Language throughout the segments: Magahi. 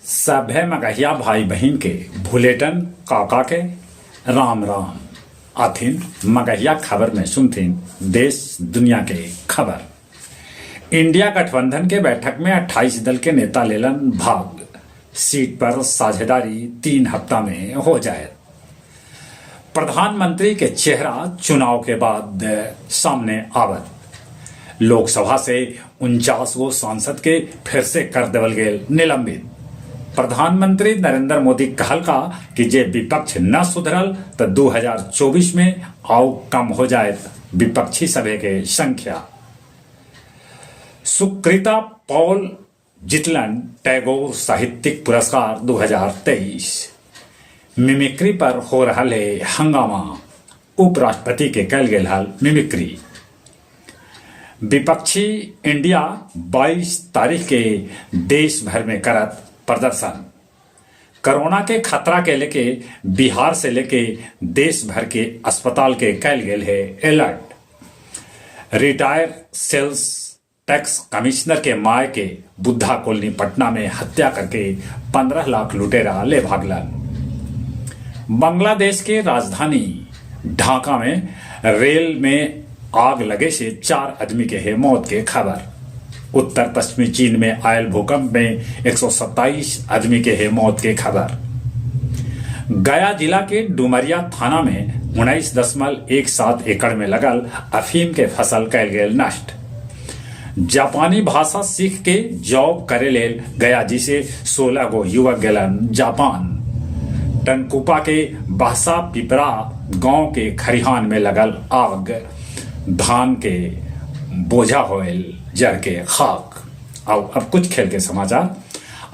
सभे मगहिया भाई बहिन के भुलेटन काका के राम राम। आथिन मगहिया खबर में सुनथिन देश दुनिया के खबर। इंडिया गठबंधन के बैठक में 28 दल के नेता लेलन भाग। सीट पर साझेदारी 3 हफ्ता में हो जायत। प्रधानमंत्री के चेहरा चुनाव के बाद सामने आवत। लोकसभा से 49 गो सांसद के फिर से कर देवल गेल निलंबित। प्रधानमंत्री नरेंद्र मोदी कहलका कि जे विपक्ष न सुधरल त 2024 में आउ कम हो जायत विपक्षी सभे के संख्या। सुकृता पॉल जितलन टैगोर साहित्यिक पुरस्कार 2023। मिमिक्री पर हो रहल हे हंगामा। उपराष्ट्रपति के कयल गेल हल मिमिक्री। विपक्षी इंडिया 22 तारीख के देश भर में करत प्रदर्शन। कोरोना के खतरा के लेके बिहार से लेके देश भर के अस्पताल के कयल गेल हे alert. Retire sales tax commissioner के माय के बुद्धा कॉलोनी पटना में हत्या करके 15 लाख लुटेरा ले भागलन। बांग्लादेश के राजधानी ढाका में रेल में आग लगे से 4 आदमी के है मौत के खबर। उत्तर पश्चिमी चीन में आयल भूकंप में 127 आदमी के है मौत के खबर। गया जिला के डुमरिया थाना में 19.17 एकड़ में लगल अफीम के फसल कैल गेल नष्ट। जापानी भाषा सीख के जॉब करे लेल गया जी से 16 गो युवक गेलन जापान। टनकुपा के बहसा पिपरा गांव के खरिहान में लगल आग, धान के बोझा होयल जर के खाक। और अब कुछ खेल के समाचार।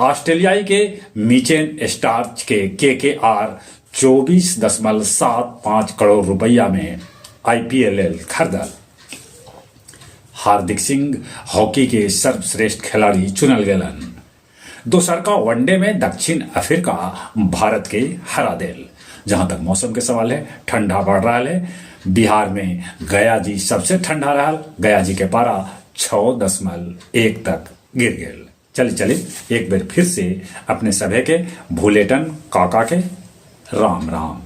ऑस्ट्रेलियाई के मिचेल स्टार्च के केकेआर 24.75 करोड़ रुपया में आईपीएल खरीदल। हार्दिक सिंह हॉकी के सर्वश्रेष्ठ खिलाड़ी चुनल गेलन। दोसरका वनडे में दक्षिण अफ्रीका भारत के हरा देल। जहां तक मौसम के सवाल है, ठंडा बढ़ रहा है। बिहार में गया जी सबसे ठंडा रहा। गया जी के पारा 6.1 तक गिर गेल। चली चली एक बार फिर से अपने सभे के भूलेटन काका के राम राम।